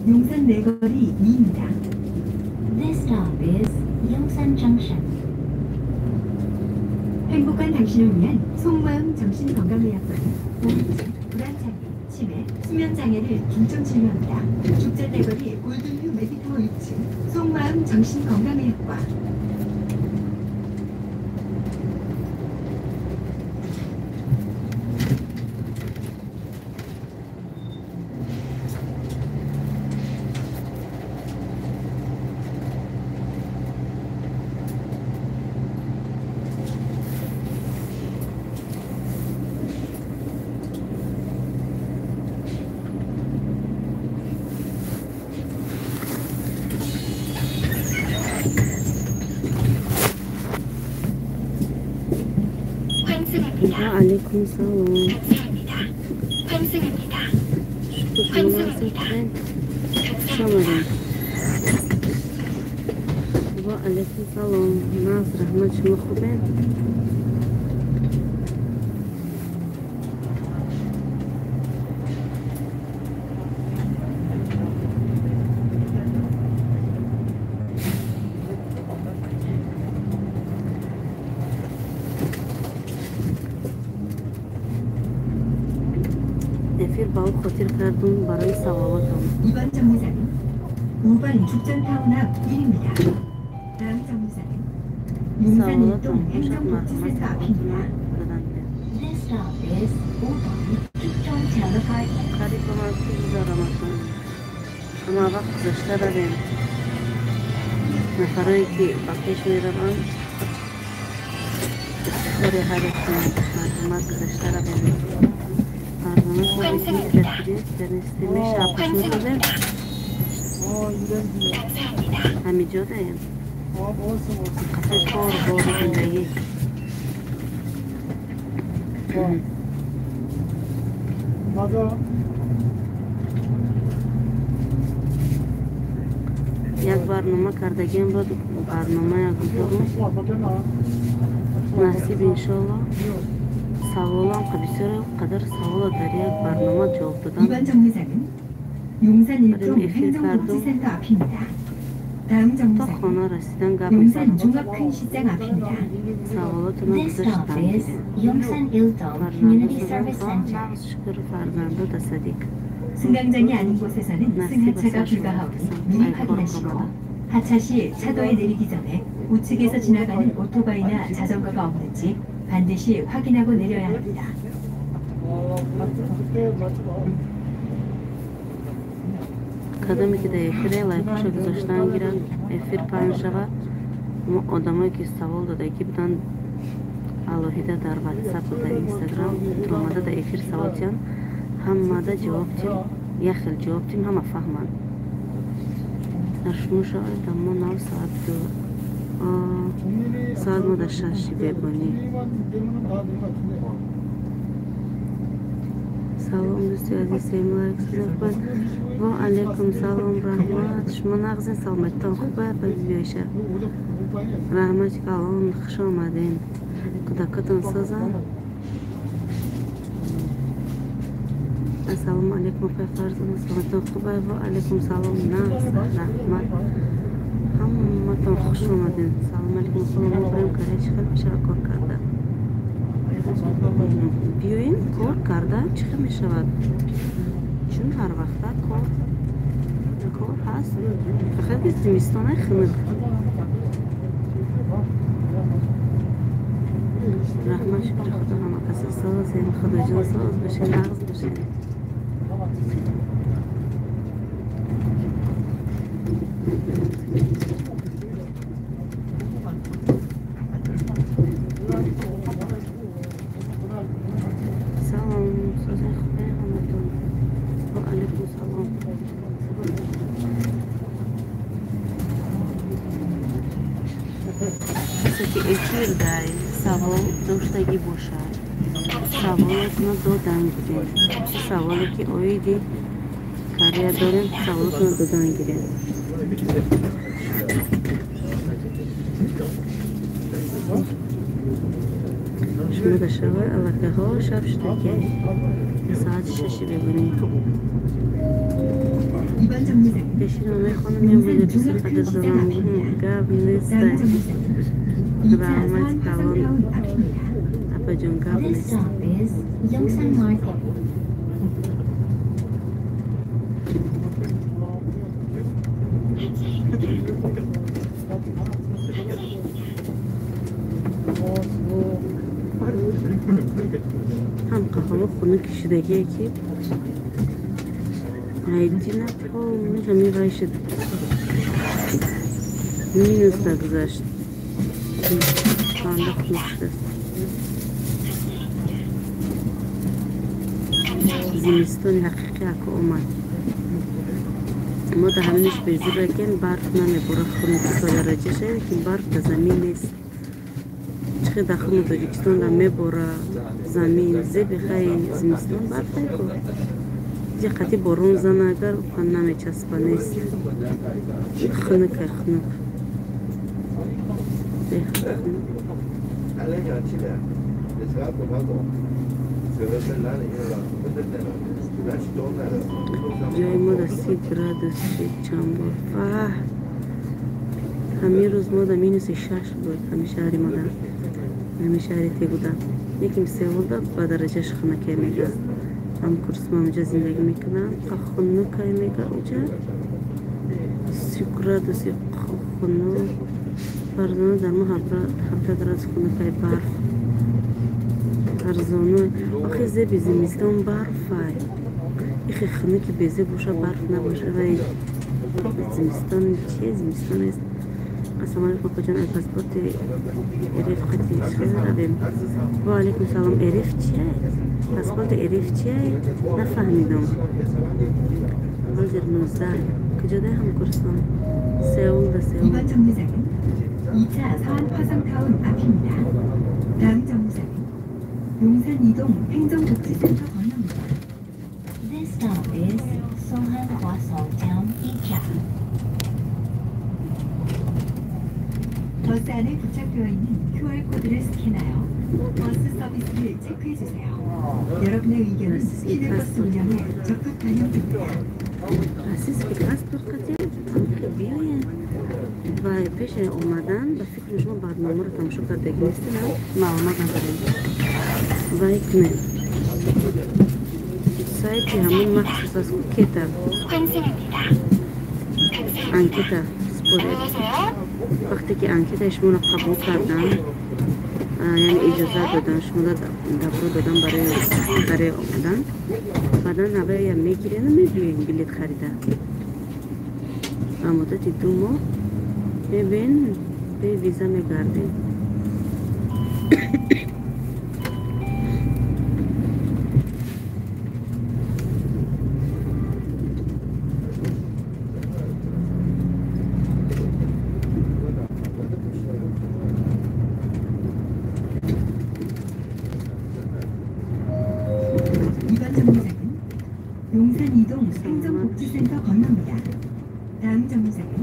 용산 내거리 2입니다. This stop is Yongsan Junction. 행복한 당신을 위한 속마음 정신건강의학과는 우울증, 불안장애, 치매, 수면장애를 중점 치료합니다. 죽전내거리 골든뷰 메디타워 6층 속마음 정신건강의학과. Алейкум салом. 감사합니다. 환승입니다. 환승입니다. Шомадем. Ва алейкум салом. Наз, раҳмат, шумо хубед? Эфир ба ӯ хотир кардум барои саволотон. 이번 정류장은 5번 죽전타운 앞 1입니다. 다음 정류장은 용산 1동 Саволотон бошад, марҳамат, 행정복지센터 앞입니다. саволотонро додан гиред. This stop is 5번 Jukjeon Town Apartment. Қариб ба ман ки гузараматон. Ама вақт гузашта равем. Нафарое ки ба пеш мераванд, ифтихори ҳар якмон. Марҳамат, гузашта равем. Барнома дар 감사합니다. ҳамиҷо даем. Қафаи кор, бору зиндагӣ. Як барнома кардагиам буд, барнома гузорум. Насиб, иншолло. Саволам бисёр қадар савола дар як барнома ҷавоб додан. 이번 정류장은 용산 барем 1동 эфир кардум. 행정복지센터 앞입니다. 다음 То 정류장은 хона расидан гап 용산 мезанам. 종합큰시장 앞입니다. Саволотона This stop гузаштан is гирем. Yongsan 1dong Фарзанду Community созанд, Service Center. нағз, шукр, фарзанду дасадик. 승강장이 아닌 곳에서는 насиб 승하차가 асар 불가하오니 шумо 미리 ай кор 확인하시고 омада. 하차 시 차도에 내리기 전에 우측에서 지나가는 오토바이나 자전거가 없는지 반드시 확인하고 내려야 합니다. Кадаме ки дар эфире лайкоша гузоштан гиранд, эфир паҳн шавад. Мо одамое ки савол додагӣ буданд алоҳида дар ватсапу дар инстаграм омада дар эфир савол диҳанд, ҳамада ҷавоб дим, як хел ҷавоб дим, ҳама фаҳманд. Дар шумо шавад, дар мо нав соат ду, соат мо дар шаши бебонӣ. Салом, дӯсти азиз, сем лайк сузахбад. Ва алейкум салом, раҳмат. Шумо нағзин, саломатитон хуб ба биёиша. Раҳмат калон, хуш омадем. Кӯдакатон созанд? Ассалому алейкум, апай Фарзона, саломатитон хуб? Ва алейкум салом, нағз, раҳмат. Ҳаматон хуш омадем. Салом алейкум, салом, мо барем Корея чӣ хел мешавад кор карда? Биёен, кор карда чӣ хел мешавад? Чун ҳар вақта кор ҳаст. Фақат ки зимистона хунук. Раҳмат, шукри худо, ҳама каса созем. Худоҷон, соз бошед, нағз бошед. Салом, созен, хубе ҳаматон. Ва алейкум салом. Касе ки эфир дай савол доштагӣ бошад, саволотро додан гиред. Саволе ки оиди Корея дорем, саволотро додан гиред. Шумо дар шавай аллакайҳо шаб шуда ки соати шаши бебонӣ. 이번 정류장은 Пешина мехонам, мебояд бисёр қадр задам. Гап нест. 다음 정류장은 2차 раҳмат 서한 калон. 화성타운 앞입니다. Апаҷон, гап This нест. stop is Yongsan Market. Ҳам қаҳво хунук шидагие, ки айдина полный ҳамин вай шуд, минус гузашт, анда хунук шудааст. Зимистони ҳақиқӣ аку омад. Мо дар ҳаминаш безиракен, барф намебора, хунукӣ то дараҷа шавед, ки барф дар замин нест. Чихе дар хуни Тоҷикистон да мебора замин зеби хай, зимистон барф неку ҷи қати борон зана, агар намечаспа, нест, хунукай, хунук, беҳад хунук. 딸내미 아침에 갖고 가고 저것을 나는 일어나 어떨 때는 날씨 좋은 날은 Ҷои мо дар 30 градус шид чанд бор. Ваҳ, ҳамин рӯз мо дар -6 буд, ҳамин шаҳри мо, дар ҳамин шаҳри Тегуда. Лекин Сеулда ба дараҷаш хунукай мега. Ҳам курсма онҷа зиндагӣ мекунам, хунукай мега, уҷа 30 градуси хунук. Фарзона, дар мо 17 градус хунукай, барф арзоно. Охи, зеби зимистон барфай. Ихе хунуки безеб боша, барф набоша, вай зимистон чие? Зимистон нест. Ассалому алайкум, апаҷон, ай паспорти РФ қати хел равем? Ва алайкум салом. РФ чие? Паспорти РФ чие? Нафаҳмидам. Ҳозир 19. Куҷодай ҳамкурсон? Сеул да, Сеул. 이번 정류장은 2차 서한 화성타운 앞입니다. 다음 정류장은 용산 2동 행정복지센터 건너입니다. This stop is Seohan Hwasong Town 2차. 버스 안에 부착되어 있는 QR코드를 스캔하여 버스 서비스를 체크해 주세요. 여러분의 의견은 시내버스 운영에 적극 반영됩니다. Российский паспорт қати биёен ва пеши омадан, ба фикри шумо, барномаро тамошо кардаги нестем, маълумот надорем. Вай кунем, сайти ҳамон махсус аст ку, кета анкета според. Вақте ки анкетаи шуморо қабул кардан, яъне иҷозат додан, шуморо добро додан барои омадан, баъдан ҳавая мегирену мебиёен, билет харида, ба муддати 2 моҳ мебиен, бе виза мегардем. 이번 정류장은 용산 2동 행정복지센터 건너입니다. 다음 정류장은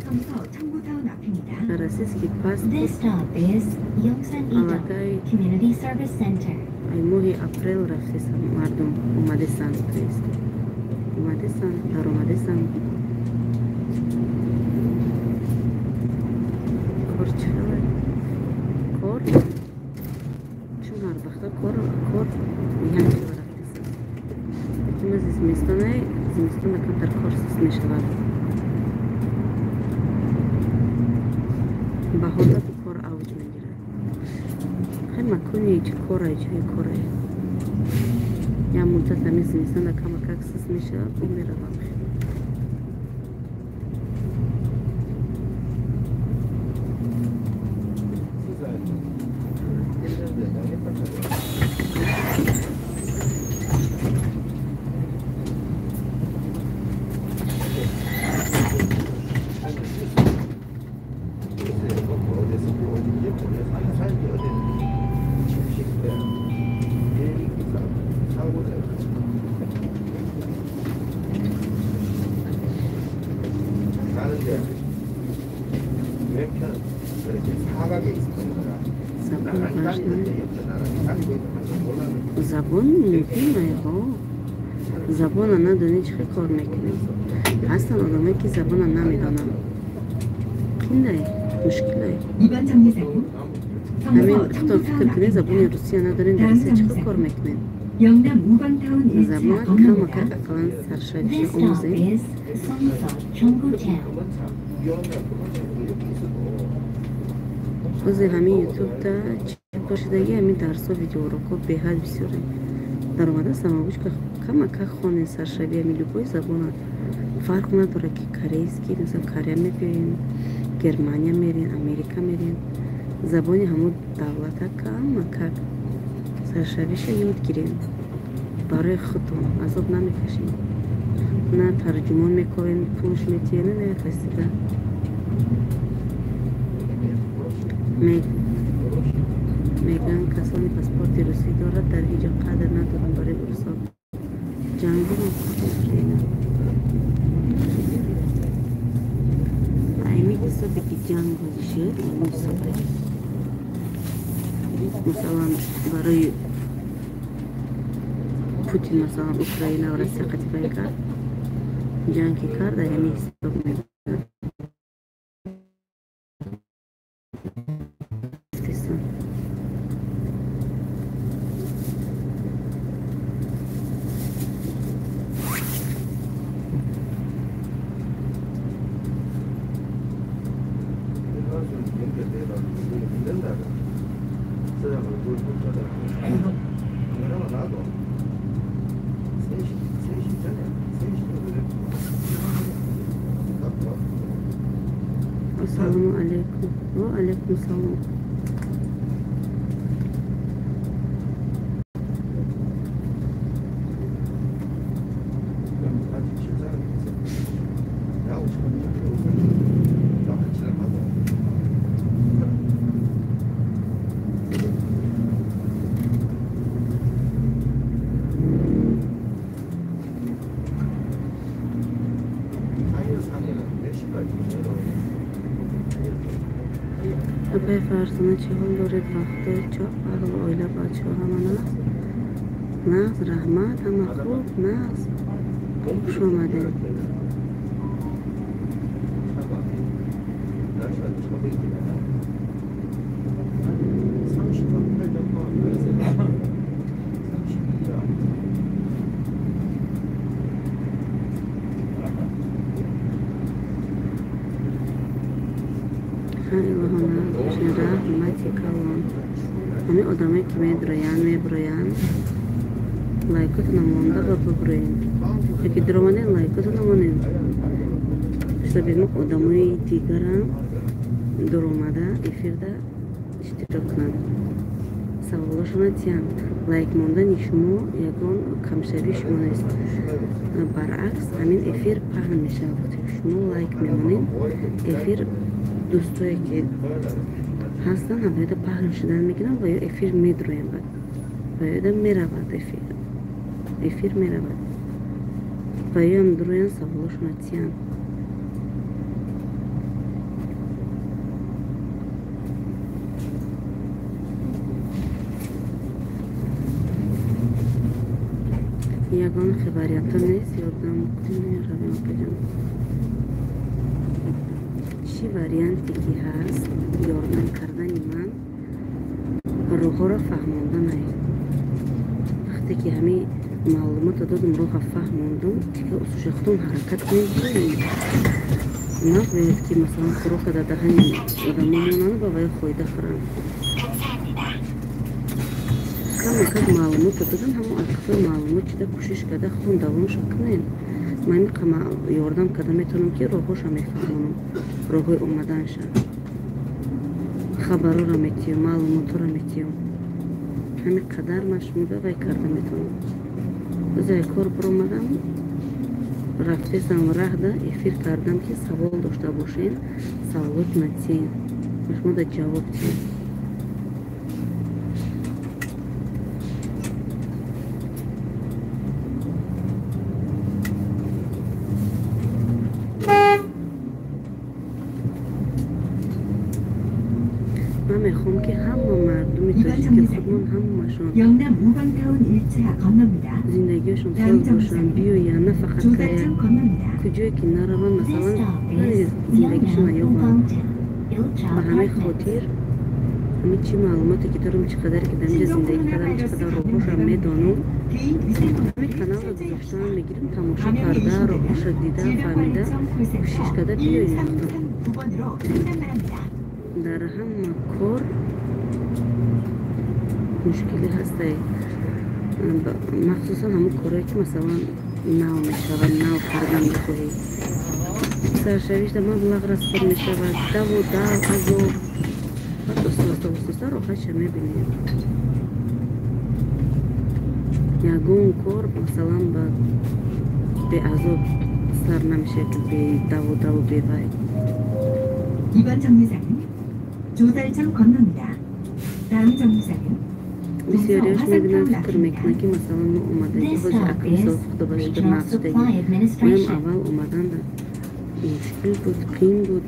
성서 청구타운 앞입니다. Российский паспорт This stop is Yongsan 2dong аллакай Community Service Center. ай моҳи апрел рафтесам, мардум омадесанд, то есть омадесанд, даромадесанд. Кор чӣ хеле? Кор чун ҳар вақта кор як хела рафтесанд, лекин мази зимистонай, зимистона камтар кор суст мешавад, баҳорда кор авҷ мегирад. Хеле макони чи корай, ҷои корай як муддат ҳамин зимистона камакак суст мешавад, бо меравам. 왼편 이렇게 사각에 있었던 거라. Забон 나란히 важно. 다니는데 옆에 나란히 다니고 있는 걸 몰랐는데 Забон муҳимае, ҳо. Забона надонӣ чӣ хел кор мекунӣ? Ҳастанд одамое ки забона намедонанд. Қиндай, мушкилай. 이번 정류장은 Ҳамин 성서 худтон фикр 청구타운 кунед, 앞입니다. забони русия надорем, дар 다음 Россия чӣ хел 정류장은 кор мекунед? 영남 우방타운 1차 Забона 건너입니다. камакак ақаллан саршавиша This stop омӯзем. is Seongso Cheonggu-town. Озе ҳамин ютубда чӣ кор шудагӣ, ҳамин дарсҳо, видеоурокҳо беҳад бисёре. Даромада самогучка камакак хонен саршави ҳамин любой забона. Фарқ надорад ки корейский, масалан Корея мебиёен, Германия мерен, Америка мерен. Забони ҳамон давлата камакак саршавиша ёд гирен. Барои худтон азоб намекашем. На тарҷумон мекунем, пулш метиҳем, на як кас дига. Мегӯянд касоне паспорти русӣ дорад дар ҳеҷ ҷо қадр надоранд барои урусҳо. Ҷангу Украина. Айми ҳисобе ки ҷанг гузишед, айми ҳисобе. Масалан, барои Путин, масалан, Украина ва Россия қатифай кард, ҷанг ки кард, ай ҳамин ҳисоб мегӯянд. Ассалому алайкум. Ва алайкум салом. Апай Фарзона, чӣ ҳол доред? Вақтҳои чоқ, аҳлу оила, бачаҳо ҳама нағз? Нағз, раҳмат, ҳама хуб, нағз. Хуш омадед. Ха, илоҳо, нағз бошед, раҳмати калон. Ҳамин одамое ки медроянд, меброянд, лайкотона монда ба биброен. Яке дуромаден, лайкотона монед. Чтобы мо одамои дигарам дуромада эфирда иштирок кунанд. Саволошона тиҳанд. Лайк мондани шумо ягон камшавии шумо нест. Баръакс, ҳамин эфир паҳн мешавад. Вақте ки шумо лайк мемонед, эфир дӯстое ки ҳастанд, ҳамаёда паҳн шудан мегиранд ва ё эфир медроянд ва ёда меравад эфир. Эфир меравад. Ва ёам дуроянд, саволошона тиҳанд. Ягон хабариятон нест, ёрдам кунед, равем апаҷон. Чӣ варианте ки ҳаст, ёрдам кардани ман роҳҳоро фаҳмонданае. Вақте ки ҳамин маълумотро додум, роҳа фаҳмондум, дигар усуша худтон ҳаракат кунед, биёед. Набояд ки масалан хӯрока дар даҳани одамо монанд ва вай фоида хӯранд. Камакак маълумотро додам, ҳамон акфои маълумот чида кӯшиш карда худтон давомша кунед. Ман ҳамин ёрдам карда метавонам ки роҳҳоша мефаҳмонам, роҳҳои омаданша. Хабарҳоро метиҳам, маълумотҳоро метиҳам. Ҳамин қадар ман шуморо вай карда метавонам. Боз як кор биромадам, рафтесам раҳда эфир кардам ки савол дошта бошед, саволотона тиҳед. Ман шуморо ҷавоб диҳам. Ман мехоҳам ки ҳама мардуми Мардуми тоҷики худмон ҳамашон 영남 우방타운 1차 건너입니다. зиндагиашон соз бошанд, биёянд, на фақат Корея, 조달청 건너입니다. куҷое ки нараванд, This масалан, stop is зиндагишон Yeongnam наёбанд. Ubangtown 1차 Ба ҳамин Apartments. хотир ҳамин чӣ маълумоте ки дорам, чӣ қадаре ки дар инҷа зиндагӣ кардам, чӣ қадар роҳҳошам медонам, 개인 위생권을 ҳамин каналро 철저히 гузоштан 합시다. мегирем, тамошо 감염이 карда, 의심되면 роҳҳоша дида, фаҳмида, 질병관리청 кӯшиш 콜센터 карда биёем. 1339번으로 상담 바랍니다. Дар ҳама кор мушкилӣ ҳастай, махсусан ҳамон корое ки, масалан, нав мешавад, нав кардан мехоҳӣ. Саршавишда маблағ расход мешавад, даву дав, азоб. Баъд оста оста оста роҳатша мебинем. Ягон кор, масалан, ба беазоб сар намешавад, ки бе даву даву, бевай. 이번 정류장은 조달청 건너입니다. 다음 정류장은 Бисёриаш 동서 мебинанд, 화성타운 фикр мекунанд, 앞입니다. ки, масалан, мо омадаги This ҳозир stop акли сол is худо ба шукр Regional нағз шудаги. Supply Моям Administration. аввал омаданда мушкил буд, қиин буд,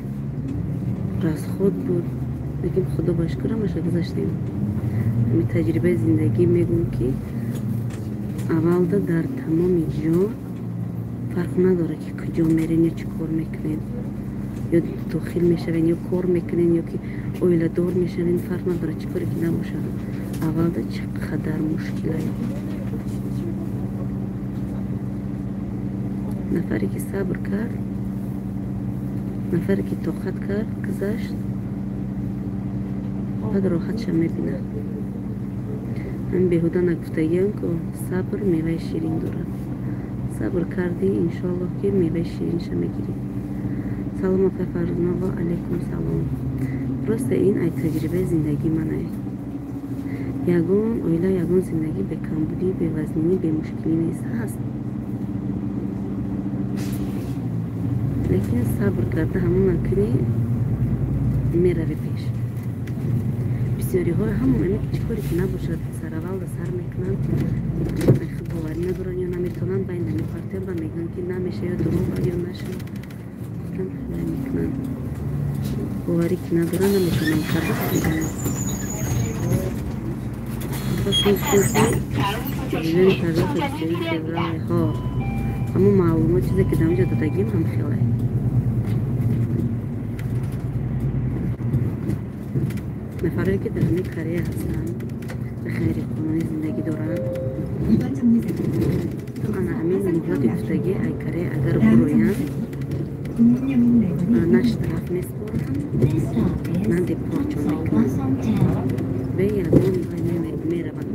расход буд, лекин худо ба шукр, ҳамаша гузаштем. Ҳамин таҷрибаи зиндагӣ мегӯм, ки аввалда дар тамоми ҷо фарқ надорад, ки куҷо мерем ё чӣ кор мекунем, ё дохил мешавем, ё кор мекунем, ё ки оиладор мешавем, фарқ надорад, чӣ коре ки набошад, аввалда чӣ қадар мушкилае. Нафаре ки сабр кард, нафаре ки тоқат кард, гузашт, баъд роҳатша мебинад. Ҳамин беҳуда нагуфтагиам, ку сабр меваи ширин дорад. Сабр кардӣ, иншоаллоҳ, ки меваи ширинша мегирӣ. Салом, апай Фарзона. Ва алайкум салом. Просто ин ай таҷрибаи зиндагии манае. Ягон оила, ягон зиндагӣ бекамбудӣ, бевазнинӣ, бемушкилӣ нест, ҳаст, лекин сабр карда ҳамона кунӣ, меравӣ пеш. Бисёриҳо ҳамон ами чӣ коре ки набошад, сараввалда сар мекунанд, боварӣ надоранд ё наметавонанд, ба ин намепартоянд, ба мегӯянд, ки намеша, ё дурӯғ, ё наша мекунанд. Боварӣ ки надоранд, наметавонанд карда, мегӯянд. Зелёный коридор 21 феврал ҳо, ҳамон маълумот, чизе ки дар онҷо додагим, ҳам хеле. Нафарое ки дар ҳамин Корея ҳастанд, ба ғайриқонунӣ зиндагӣ доранд, 이번 정류장은 то ана ҳамин муҳлати гуфтагӣ ай Корея агар 다음 буроянд, 정류장은 국민연금내건이 на штраф меспоранд, This stop is на депортшон Dongso мекунанд. Hwasong Town. Бе ягон вай мераванд.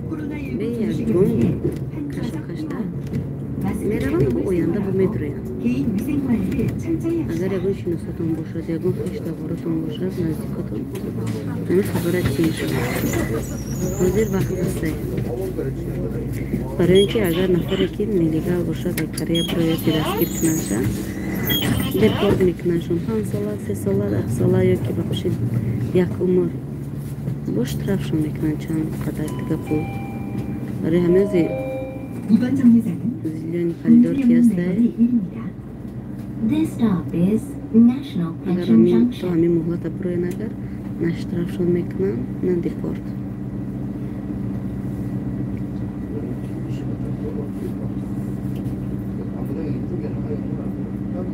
코로나19 бе 종식을 ягон 위해 한 좌석 кашокашда 마스크 мераванд бо 착용을 оянда бо 생활하고 медуроянд. 개인 위생 관리를 철저히 Агар 합시다. ягон шиносатон бошад, ягон хештаворатон бошад, наздикотон, ҳамин хабара чӣ мешавад? Ҳозир вақт ҳастае, барои ин ки агар нафаре ки нелегал бошад, дар Корея бирояд, ки дастгир кунандша, депорт мекунандшон 5 сола, 3 сола, 10 сола ё ки бахшид, як умр бо штрафшон мекунанд, чанд қадар дига пул. Барои ҳамин ози 이번 정류장은 зелёный коридор ки ҳастае, 국민연금내건이 1입니다. This stop is National агар Pension ҳамин то Junction. ҳамин муҳлата бироянд, агар на штрафшон мекунанд, на депорт. 아무래도 이쪽에는 하였구나. 여기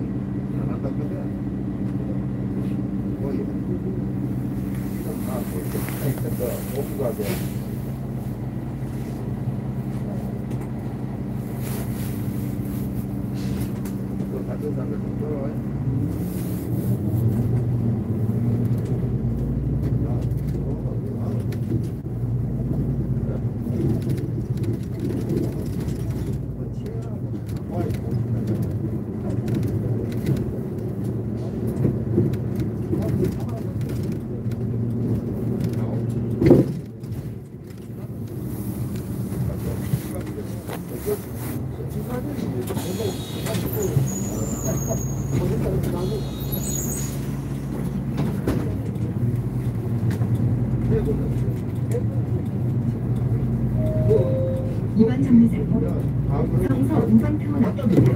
안 한다거든. 거의 아, 뭐, 모두가 돼. 그 같은 사람들 좀 돌아와요. 야, 이번 정류장은 성서 우방타운 앞입니다.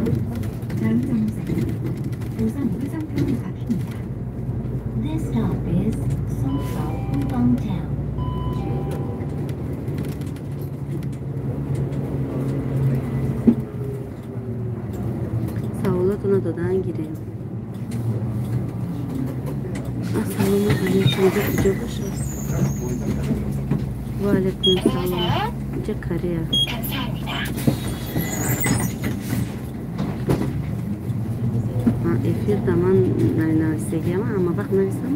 다음 정류장은 보성 화성타운 앞입니다. This stop is Seongso Ubang Саволотонро додан гирем. Ассалому алайкум. Инҷо куҷо бошад? Ва алайкум салом. Инҷа Корея. Эфир да ман нависагиам, ҳама вақт нависам.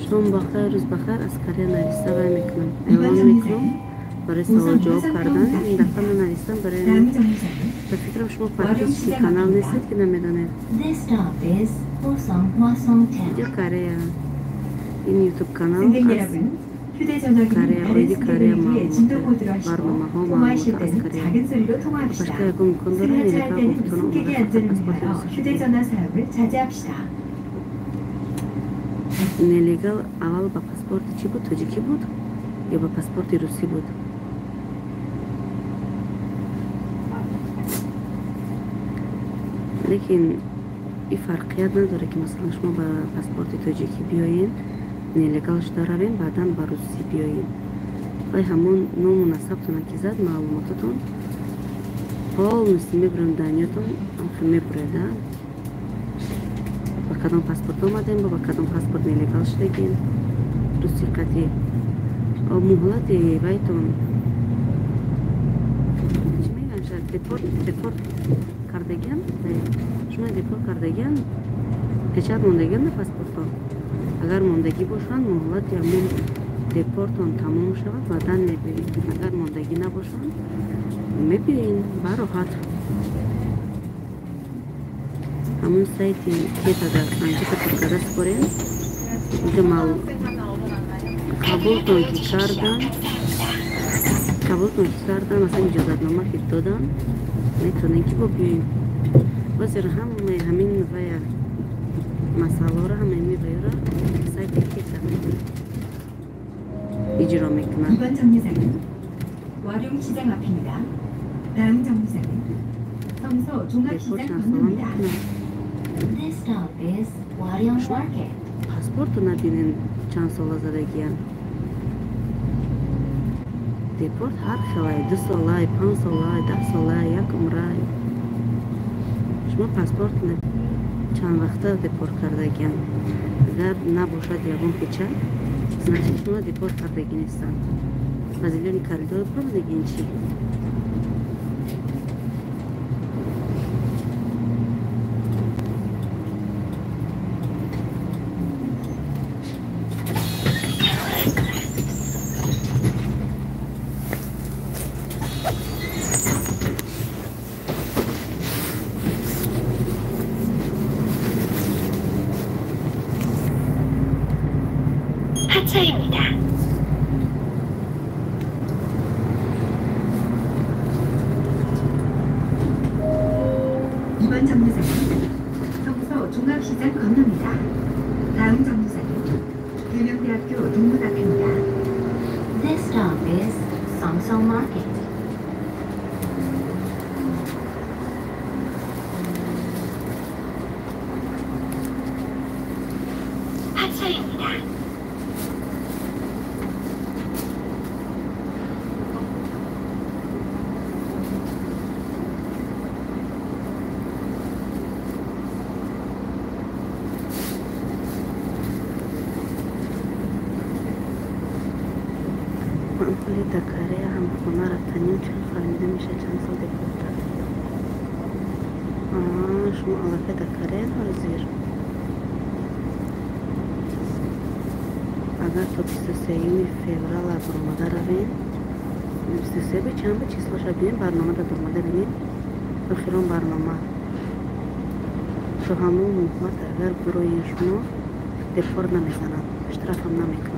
Шом бахайр, рӯз бахайр, аз Корея нависа вай мекунам. Эълон мекунам барои савол ҷавоб кардан. Ин дафъа нанависам барои ба фикрам шумо подписчики канал нестед ки намедонед. Инҷо Корея. Ин ютуб канал аз Корея, оиди Корея маълумот, барномаҳо маълумот аз Корея. Башка ягон имкон дорад, нелегал гуфтона омада фақат паспорти русӣ. Нелегал аввал ба паспорти чӣ буд? Тоҷикӣ буд ё ба паспорти русӣ буд? Лекин и фарқият надорад, ки масалан шумо ба паспорти тоҷикӣ биёед, нелегал шуда равем, баъдан ба русӣ биёем. Вай ҳамон ному насабтона ки зад, маълумотатон полностью мебурем, даниётон мебуред, а? Ба кадом паспорт омадем, ба кадом паспорт нелегал шудагем, русӣ қатъи муҳлати вайтон чӣ мегӯянд, шояд депорт кардагиан, шумо депорт кардагиан, печат мондагиан на паспортон. Агар мондагӣ бошанд, муҳлати ҳамон депортон тамом шавад, баъдан мебиёед. Агар мондагӣ набошанд, мебиёед ба роҳат. Ҳамон сайти кетада анкета пур карда супорем, инҷо қабултон ки кардан, масалан иҷозатнома ки додан, метавонем ки бо биёем. Бозир ҳамаи ҳамин вая масъалаҳоро, ҳамаи ҳамин ваяро сайти кета иҷро мекунад. 이번 정류장은 와룡시장 앞입니다. 다음 정류장은 성서 депорт 종합시장 чанд сола 건너입니다. мекунад? This stop is Waryong Market. Паспорту набинен чанд сола задагиян. Депорт ҳар хелай, 2 солай, 5 солай, 10 солай, як умрай. Шумо паспорт чанд вақта депорт кардагиян. Агар набошад ягон печат, значит шумо депорт кардагӣ нестанд. Ба зелёный коридор бировадагин чӣ? 하차입니다. 이번 정류장은 성서 종합시장 건너입니다. 다음 정류장은 대명대학교 동문 앞입니다. This stop is Seongso Market. 하차입니다. Ман ҳоли дар Корея ҳам хона рафтанем, чун фаҳмида мешавад чанд сол депорт кардем. Шумо аллакай дар Корея ҳозир? Агар то 23 феврала баромада равем, 23 чанд ба числоша бинем, барномада баромада бинем, охирон барнома. То ҳамон муҳлат агар бироен шумо, депорт намезананд, штрафам намекунанд.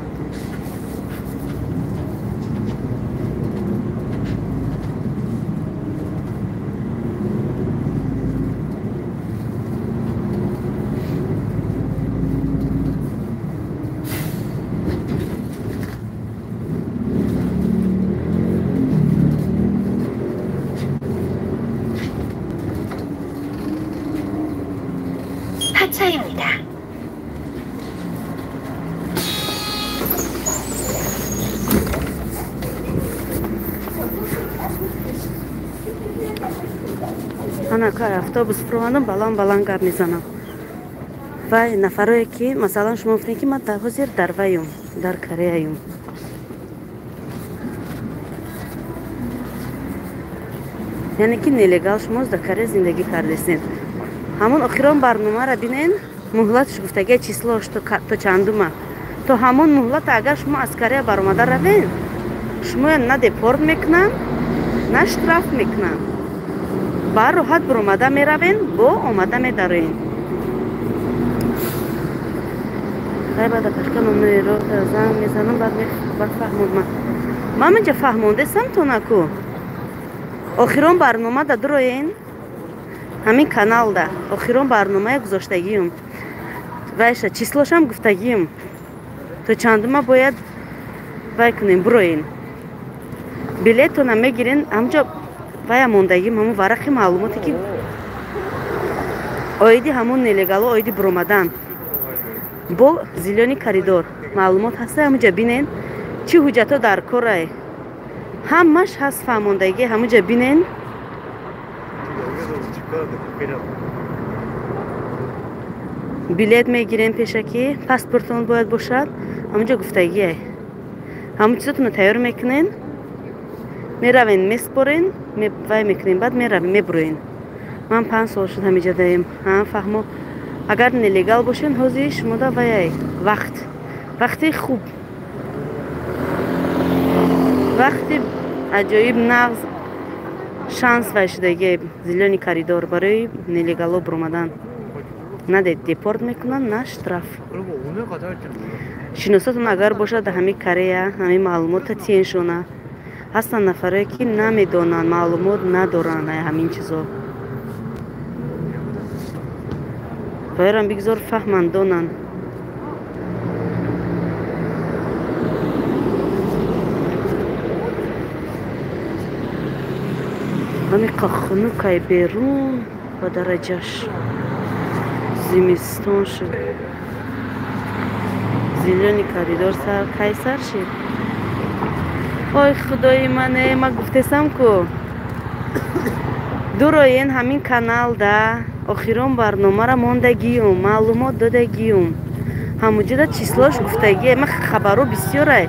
하차입니다. Ман автобус фуромадам, баланд баланд гап мезанам. Вай нафарое ки масалан шумо гуфтем ки ман дар ҳозир дар ваюм, дар Кореяюм. Яъне ки нелегал шумо дар Корея зиндагӣ кардесен. Ҳамон охирон барномаро бинен, муҳлатш гуфтагия числош то чандума. То ҳамон муҳлата агар шумо аз Корея баромада равен, шумо на депорт мекунанд, на штраф мекунанд. Ба роҳат баромада меравен, бо омада медароен. Хай баъда пашка номеро занг мезанам, баъд фаҳмонд. Ман инҷа фаҳмондесам то наку. Охирон барнома да дуроен, ҳамин каналда охирон барномае гузоштагиюм. Вайша числошам гуфтагиюм. То чандума бояд вай кунем, буроен. Билетона мегирен, ҳамҷо вая мондагим, ҳамун варақи маълумоте ки оиди ҳамун нелегало, оиди буромадан. Бо зелёный коридор маълумот ҳаста, ҳамунҷа бинен чӣ ҳуҷҷатҳо дар корай. Ҳамаш ҳаст фаҳмондагӣ, ҳамунҷа бинен. Билет мегирем пешакӣ, паспортон бояд бошад, ҳамунҷа гуфтагие. Ҳамун чизотонро тайёр мекунен, меравен, меспорен, вай мекунем, баъд меравем, мебуроен. Ман 5 сол шуд ҳамиҷа даем. Ҳам фаҳмо. Агар нелегал бошен, ҳозир шумода ваяй вақт. Вақти хуб. Вақти аҷоиб нағз шанс вай шудагие зелёный коридор барои нелегало буромадан. На депорт мекунанд, на штраф. Шиносотон агар бошад дар ҳамин Корея, ҳамин маълумота тиеншона. Ҳастанд нафарое ки намедонанд, маълумот надоранд ҳамин чизо. Боярам бигзор фаҳманд, донанд. Ҳамин хунукай берун ба дараҷаш зимистон шуд. Зелёный коридор сар кай сар шид? Ой худои мане, ма гуфтесам ку. Дуроен ҳамин каналда охирон барномара мондагиюм, маълумот додагиюм. Ҳамуҷода числош гуфтагие, ма хабаро бисёрай.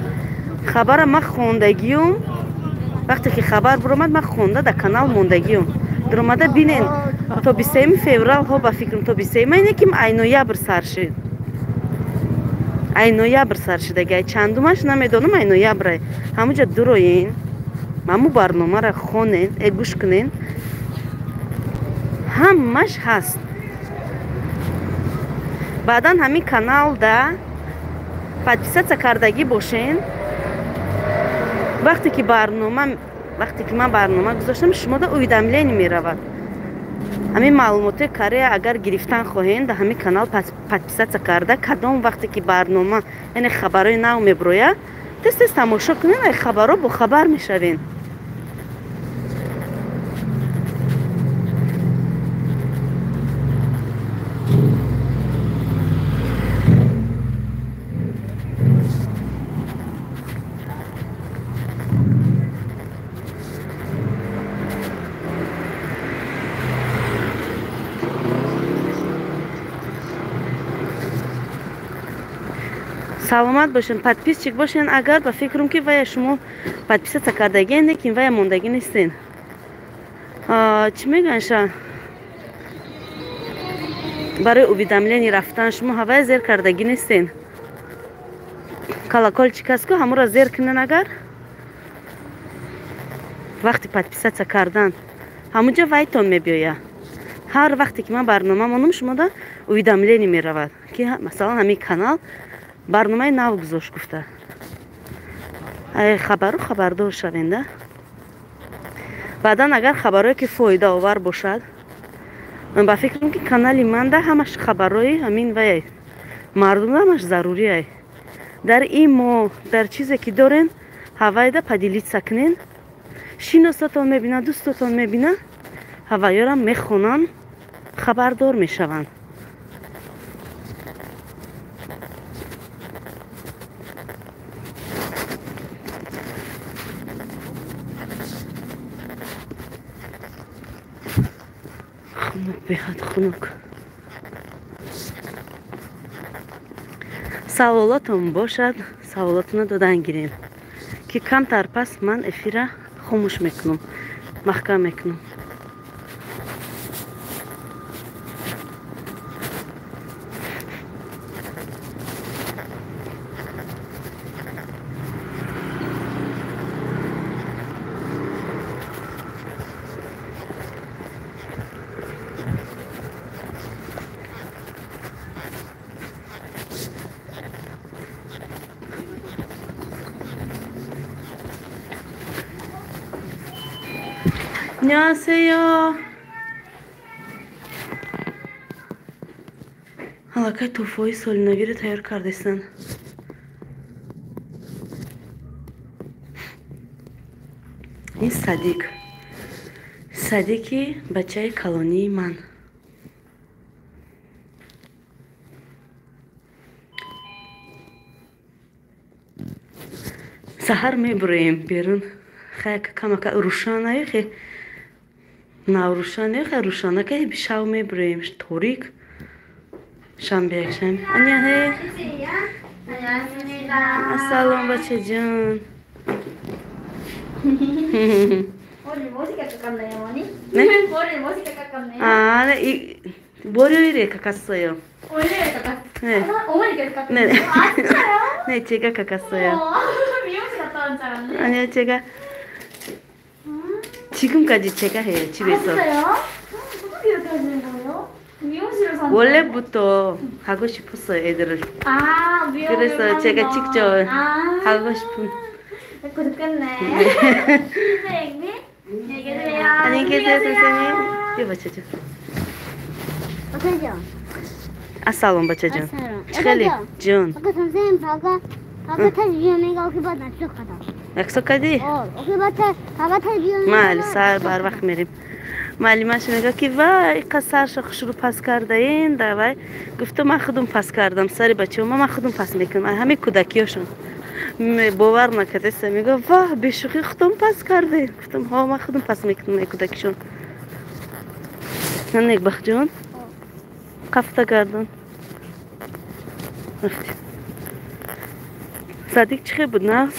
Хабара ма хондагиюм. Вақте ки хабар буромад, ма хонда дар канал мондагиюм. Дуромада бинен, то 23 феврал ҳо ба фикрам, то 23 ине ки ай ноябр сар шид. Ай ноябр сар шидаги, ай чандумаш намедонам, ай ноябрай. Ҳамуҷа дуроен, ҳаму барномара хонен, гӯш кунен. Ҳамаш ҳаст. Баъдан ҳамин каналда подписаться кардагӣ бошен. Вақте ки барнома, вақте ки ман барнома гузоштам, шумода уведомление меравад. Ҳамин маълумоти Корея агар гирифтан хоҳен, дар ҳамин канал подписаться карда, кадом вақте ки барнома, яъне хабарои нав меброяд, тез тез тамошо кунен, ай хабаро бохабар мешавен. Саломат бошен, подписчик бошен. Агар ба фикрам ки вая шумо подписаться кардагиен, лекин вая мондагӣ нестен. Чӣ мегӯянд ша? Барои уведомление рафтан шумо ҳавая зер кардагӣ нестен. Колокольчик аст ку, ҳамуро зер кунен агар. Вақти подписаться кардан ҳамунҷо вайтон мебиёяд. Ҳар вақте ки ман барнома монам, шумода уведомление меравад, ки масалан ҳамин канал барномаи нав гузошт гуфта. Ай хабару хабардор шавенда. Баъдан агар хабарое ки фоидаовар бошад, ман ба фикрам ки канали манда ҳамаш хабарҳои ҳамин вай мардум ҳамаш зарурӣ ай. Дар ин мо дар чизе ки дорен, ҳавайда поделиться кунен. Шиносотон мебинанд, дӯстотон мебинанд, ҳавайёрам мехонанд, хабардор мешаванд. Беҳад хунук. Саволотон бошад, саволотонро додан гирем, ки камтар пас ман эфира хомӯш мекунам, маҳкам мекунам. 안녕하세요. Аллакай туҳфаҳои солинавиро тайёр кардестанд. Ин Садик. Садики бачаи калонии ман. Саҳар мебуроем берун. Хай камака рӯшанаю хе наврӯшанаю хай рӯшанака шав мебуроем торик. Шанбе якшанбе. Аняҳе. Ассалом бачаҷон. 머리를 멋있게 깎았네요, 어머니. 네? 머리를 멋있게 깎았네요. 아, 네. 이, 월요일에 깎았어요. 월요일에 깎았어요? 네. 아, 어머니께서 깎았어요? 네. 아, 진짜요? 네, 제가 깎았어요. 미용실 갔다 온 줄 알았네. 아니요, 제가 지금까지 제가 해요, 집에서. 아, 진짜요? 어떻게 이렇게 하시는 거예요? 미용실을 산 원래부터 하고 싶었어요, 애들을. 아, 미용을 그래서 제가 직접 하고 싶은. 듣고 듣겠네. 선생님, 안녕히 계세요. 안녕히 계세요, 선생님. 예, бачаҷон. бачаҷон. Ассалом, бачаҷон. Ассалом. Чӣ хеле? Ҷон. 아까 선생님 바가 탈 위험해가 오케이 약속하다. 약속하디? 어, 오케이 바가 탈 위험해. Майли, сар барвақт мерем. Муаллимаш мегӯяд ки вай иқа сарша хушрӯ пас кардаин, давай. Гуфта ман худум пас кардам, сари бачаҳо ман худум пас мекунам. Ҳамаи кӯдакиёшон. Бовар накардеста, мегӯяд ваҳ, бешӯхӣ худум пас кардем. Гуфтам ҳо, ман худум пас мекунам кӯдакишон. Некбахтҷон, қафта гардон. Садик чӣ хел буд, нағз?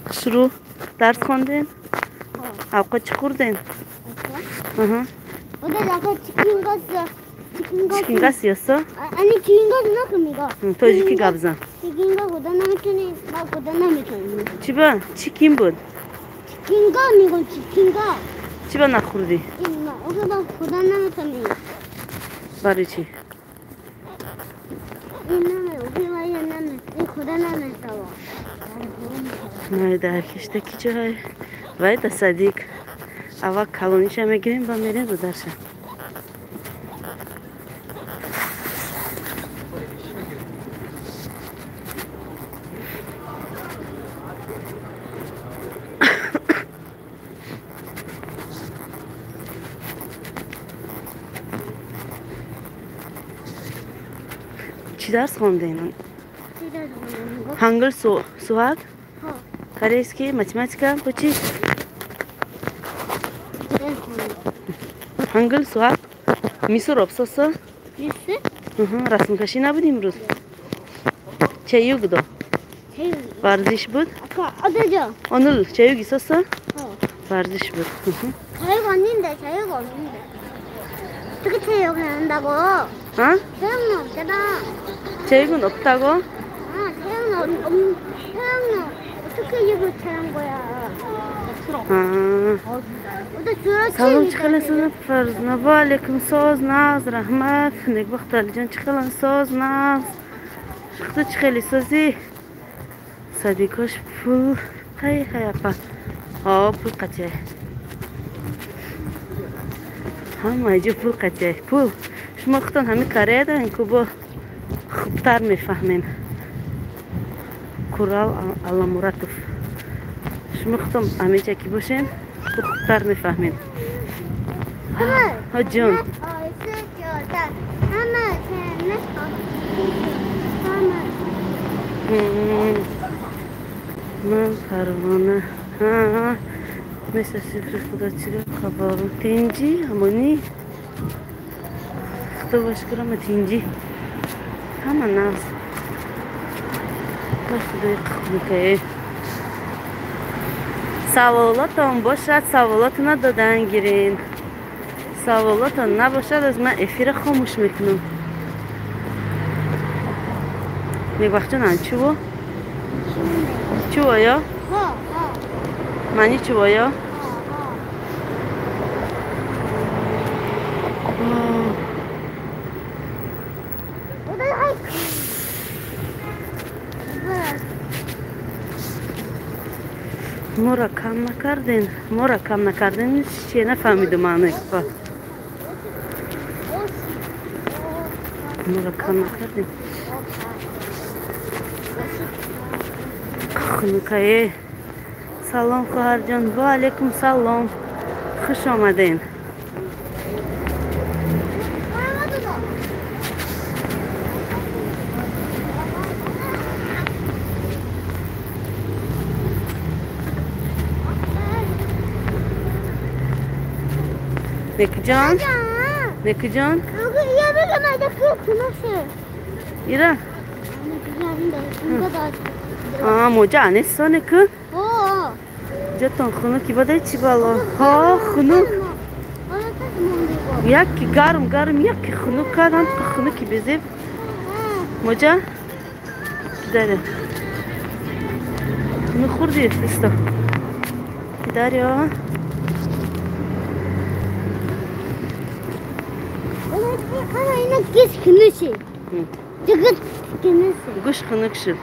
Хушрӯ дарс хондем? Авқот чӣ хӯрдем? Чикингас ёсо? 아니 긴거 그만큼 이거. тоҷикӣ гап зан. 긴거 보다 наметونی, ма 보다 наметونی. Чӣ ба? Чӣ ким буд? 긴거 이거 긴거. Чӣ ба нахӯрдӣ? ма 오빠 보다 наметونی. Барои чӣ? 이놈의 오빠 이놈의 이 보다 наметава. Майда кишта ки ҷой? Вай да Садик. Аввал калониша мегирем ба мерем дударша. Чӣ дарс хондем? Хангл суҳат? Корейский, математика, бо чӣ? Хангл суҳат? Мисур обсосо? 미스? Расмкашӣ набуд имрӯз? Чаюг до? Варзиш буд? 아까 어디죠? 오늘 체육 있었어? варзиш буд. 자유가 없는데, 자유가 없는데. 어떻게 체육을 한다고? 어? 체육은 없잖아. 체육은 없다고? 아, 체육은 어떻게 이걸 체한 거야? 아. Салом, чӣ хеле Фарзона? Ва алейкум, соз, нағз, раҳмат. Некбахт Алиҷон, чӣ хелан соз, нағз? Ту чӣ хеле созӣ? Садикош пул хай хай апа. Ҳо, пул қатяй. Ҳамаи ҷо пул қатяй. Пул. Шумо худтон ҳамин Корея даин ку бо хубтар мефаҳмем. Курал Алламуратов. Шумо худтон ҳамин ки бошем, хубтар мефаҳмем. Ҳо ҷон. Ман парвона. Меса сифри худо чиро хабар. Тинҷи, амонӣ. Худо ба шукр, тинҷӣ. Ҳама нағз. Ба худои хунукае. Саволотон бошад, саволотона додан гирин. Саволотон набошад, аз ман эфира хомӯш мекунам. Некбахтҷон, 추워? 추워요? 많이 추워요? Моро кам накарден, моро кам накарден, че нафаҳмидум маънои гапа. Моро кам накарден. Хунукае. Салом, хоҳарҷон. Ва алайкум салом. Хуш омаден. Некҷон? Некҷон? 이라. 아, 모자 안 했어, 네크? 어. 저ton хунук ибодай чи бало? Ҳо, хунук. Яки гарм, гарм, яки хунук кардам, хунуки безеб. Моҷа? Кидаре. Хунук хӯрди, исто. Кидаре, гӯш хунук шуд.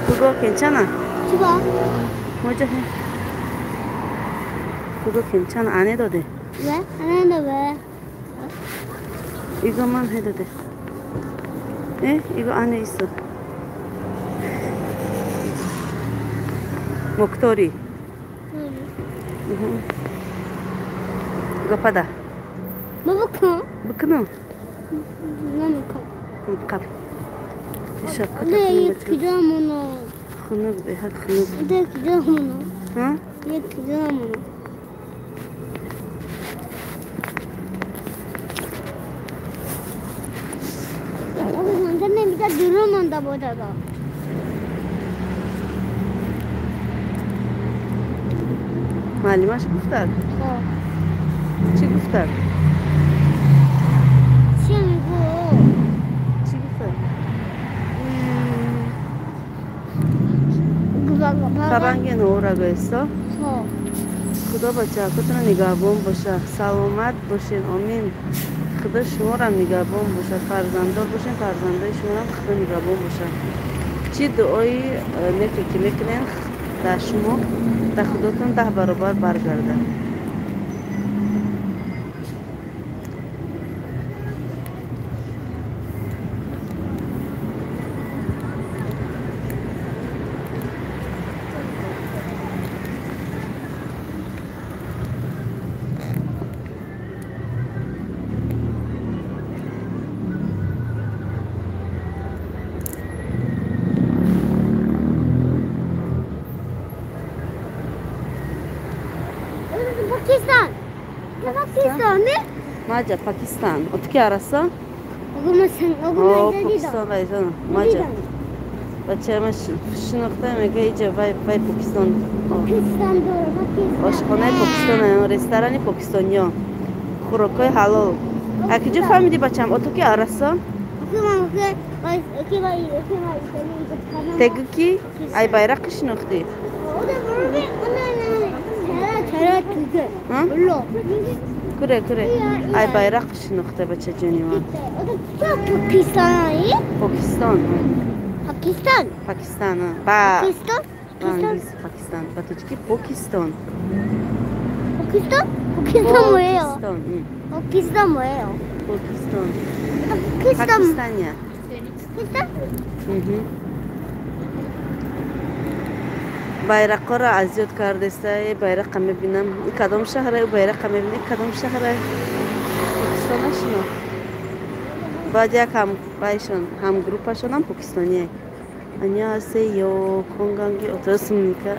그거 괜찮아? 좋아. 모자 해. 그거 괜찮아. 안 해도 돼. 왜? 안 해도 왜? 이것만 해도 돼. 에? 이거 안에 있어. 목도리. 응. 이거 받아. 뭐 먹어? 먹는. 너무 커. 근데 이 기자문어. خنق بهاد خنق. 근데 기자문어. 응? 이 기자문어. 여기 선생님 이따 누르면 다 보자가. معلماش گفتن؟ چی گفتن؟ چی میگو؟ چی گفتن؟ 가방에 넣으라고 했어? 어. خدا بچه‌هاتون نگهبان باشه. سلامت باشین. آمین. خدا شما را نگهبان باشه. فرزنددار باشین، فرزندای شما را خدا نگهبان باشه. چی دعای نیکی که میکنین در شما در خداتون 10 برابر برگرده. 맞아, 파키스탄. 어떻게 알았어? 어, 파키스탄에서 맞아. бачаама шинохта мега иҷа вай вай Покистон. Ошхонаи Покистон, ресторани покистониё. Хӯрокҳои ҳалол. А куҷо фаҳмиди бачаам? Отоки 알았어? Тегу ки ай байрақи шинохтӣ? 그래 그래. 아이 байрақ шинохта бачаҷони ман. Покистон. Пакистан. Пакистан. Ба. Пакистан? Пакистан. Ба тоҷикӣ Покистон. Покистон? Покистон 뭐예요? 응. Покистон 뭐예요? Покистон. 파키스탄. 파키스탄이야. 파키스탄? 응. Байрақҳоро аз ёд кардеста, байрақа мебинам, кадом шаҳре, байрақа мебинам, кадом шаҳре. Покистон нашино. Баъд як ҳамвайшон,ҳамгруппашонам покистоние. 안녕하세요. 건강히 어떻습니까?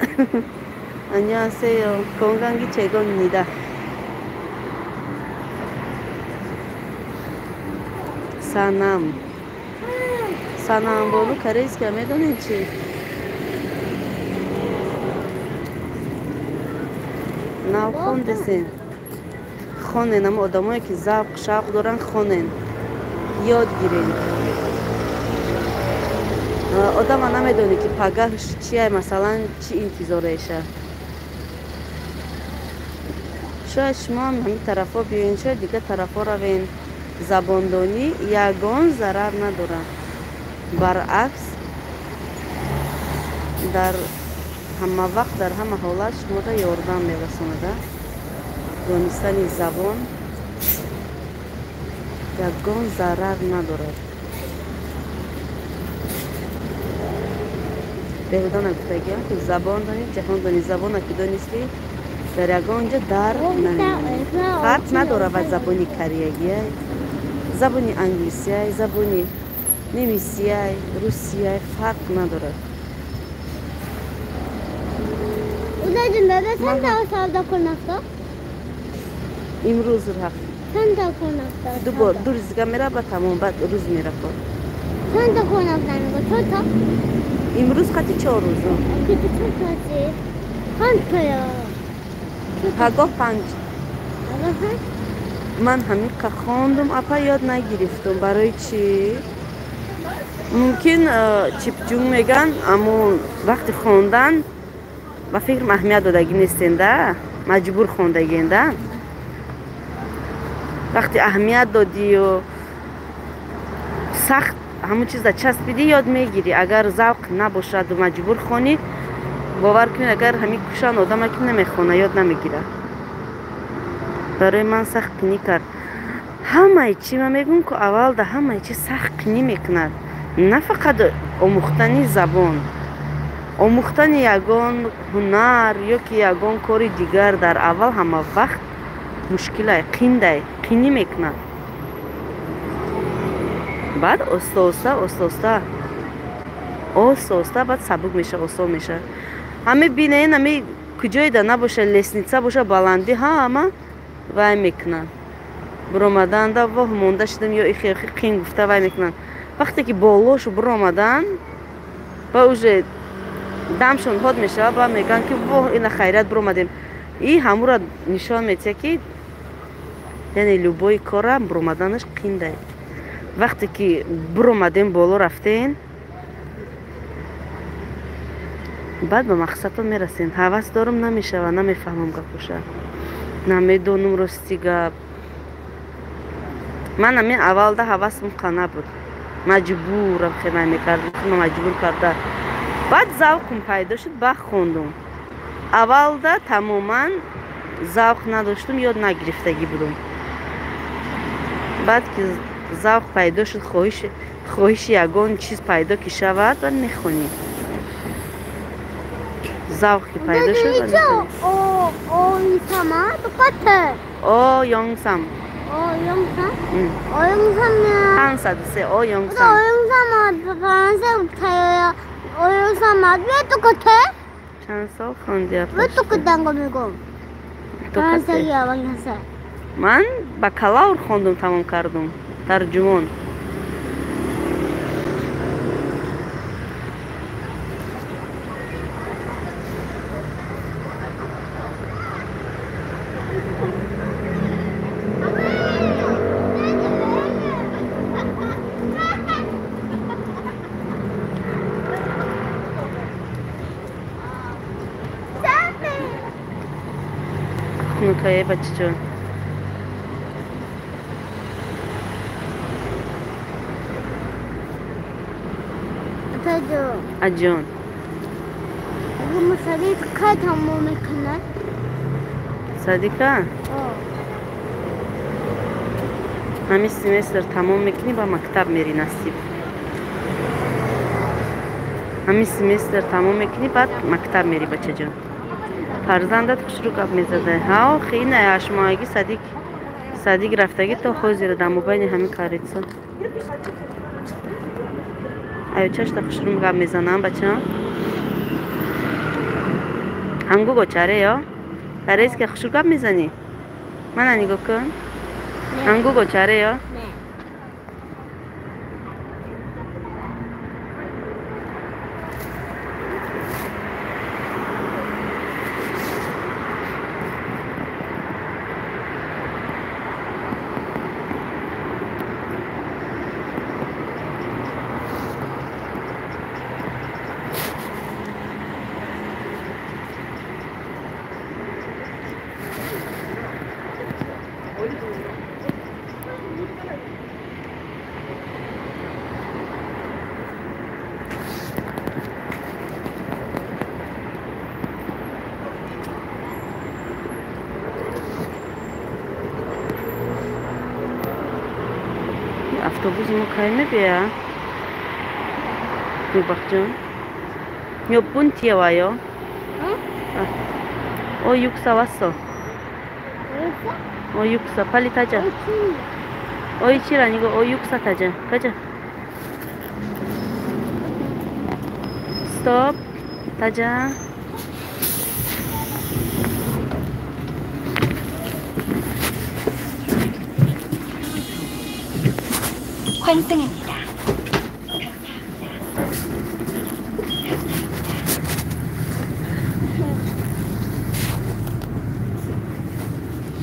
안녕하세요. 건강기 최고입니다. Санам. Санам бону корейский медонед чӣ? Нав хондесен. Хонен, ама одамое ки завқ, шавқ доранд, хонен. Ёд гирен. Одама намедонӣ ки пагаҳ чия, масалан, чӣ интизореша. Шояд шумо ҳам ҳамин тарафҳо биёен, шояд дигар тарафҳо равен. Забондонӣ ягон зарар надорад. Баръакс, дар ҳама вақт, дар ҳама ҳолат шуморо ёрдам мерасонад. Донистани забон ягон зарар надорад. Беҳуда нагуфтагиам ки забон донӣ, ҷаҳон донӣ. Забона ки донистӣ, дар ягон ҷо дар намемонӣ. Фарқ надорад вай забони кореягиай, забони англисиай, забони немисиай, русияй, фарқ надорад. Имрӯз рафт. Ду бор, ду рӯз дига мера, ба тамом, баъд рӯз мера кор. Имрӯз қати 4 рӯз. Пагоҳ 5. Ман ҳамин хондум, апа ёд нагирифтум. Барои чӣ? Мумкин чипҷунг меган, аммо вақти хондан ба фикрам аҳамият додагӣ нестенда, маҷбур хондагиенда. Вақти аҳамият додию сахт ҳамон чиза часпидӣ, ёд мегирӣ. Агар завқ набошаду маҷбур хонӣ, бовар кунед, агар ҳамин кушан одама ки намехона, ёд намегирад. Барои ман сахт қинӣ кард. Ҳамаи чӣ ман мегӯям ку аввал да ҳамаи чӣ сахт қинӣ мекунад. На фақат омӯхтани забон, омӯхтани ягон ҳунар ё ки ягон кори дигар дар аввал ҳама вақт мушкилай, қиндай, қинӣ мекунад. Баъд оста-оста, оста-оста, оста-оста баъд сабук мешавад, осон мешавад. Ҳаме бинен, ҳаме куҷоеда набоша, лестница боша, баландӣ, ҳама вай мекунанд. Биромаданда воҳ монда шудам ё ихи қин гуфта вай мекунанд. Вақте ки болошу биромадан, ба уже дамшон ҳод мешавад, ба мегӯянд ки воҳ, ина хайрият биромадем. И ҳамура нишон медиҳад ки яъне любой кора биромаданаш қиндай. Вақте ки биромадем, боло рафтем, баъд ба мақсадтон мерасем. Ҳавас дорам, намешава, намефаҳмам гапоша. Намедонам рости гап. Ман ҳамин аввалда ҳавасам қа набуд. Маҷбурам хемай мекардам, худам маҷбур карда. Баъд завқам пайдо шуд, баъд хондум. Аввалда тамоман завқ надоштум, ёд нагирифтагӣ будум. Баъд ки завқ пайдо шуд, хоҳиши ягон чиз пайдо ки шавад, баъд мехонӣ. Завқ ки пайдо шуд, баъд мехонӣ. 오, 2, 3아 똑같아. 오, 0, 3. 오, 0, 3? 응. 오, 0, 3이야. 5, 4, 5, 0, 3. 3. 오, 0, 3아 파란색 타요야. 오, 0, 3아 왜 똑같아? 찬서 컨디아. 왜 똑같단 거 이거? 파란색이야, 왕색. Ман бакалавр хондум, тамом кардум. Тарҷумон. Хунукае, бачаҷон. Аҷон. Садика? Ҳамин семестр тамом мекунӣ, ба мактаб мери, насиб. Ҳамин семестр тамом мекунӣ, баъд мактаб мери, бачаҷон. Фарзандат хушрӯ гап мезада. Ҳа, охи, ина ҳаштмоҳагӣ садик, садик рафтагӣ то ҳозира дар мобайни ҳамин карица. Аю чашта хушрӯ гап мезанам, бачам. 한국어 잘해요? 잘해서 хуш гап мезанӣ? Мана нигоҳ кун. 네. 한국어 잘해요? 네. Автобуси мо кай мебия? Гулбахтҷон, 몇 분 뒤에 와요? 응? 어, 64 왔어. 어디서? 어, 64 빨리 타자. 어디? 527 아니고 564 타자. 가자. 스톱. 타자. 환승입니다.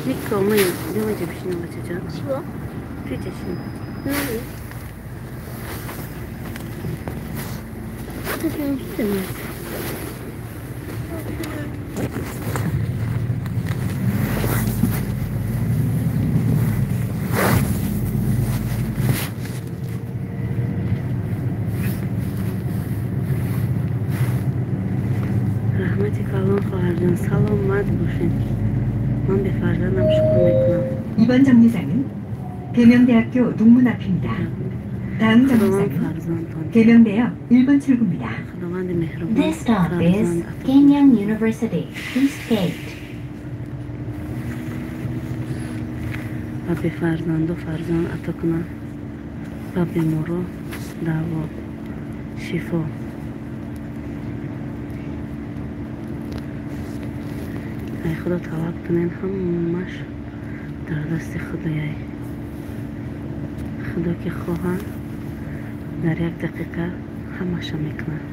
니크 어머니 누가 집시는 거 진짜? 싫어? 퓨즈 신. 응. Раҳмати калон, хоҳарҷон, саломат бошед. Ман бефарзандам шукр мекунам. 이번 정류장은 계명대학교 동문 앞입니다. 다음 Худованд 정류장은 фарзандон 계명대역 1번 출구입니다. Худованди меҳрубон This stop is фарзанд ато Keimyung University, East Gate. Ба бефарзанду фарзанд ато кунад, ба беморо даво, шифо. Ай Худо талаб кунен, ҳамаш дар дасти Худояй. Худо ки хоҳад, дар як дақиқа ҳамаша мекунад.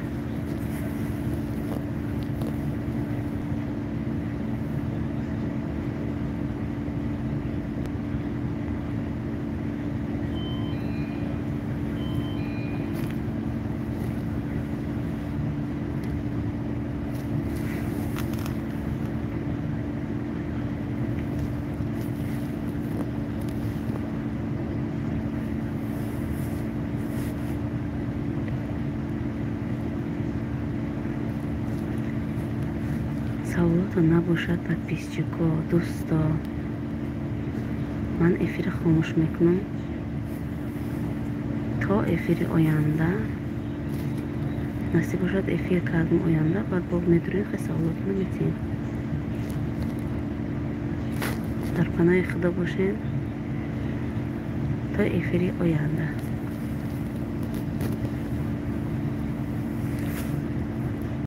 Саволото набошад, подписчико, дӯсто, ман эфира хомӯш мекунам то эфири оянда. Насиб бошад, эфир кардем оянда, баъд бо медурем, хе саволотро метиҳем. Дар паноҳи Худо бошем то эфири оянда.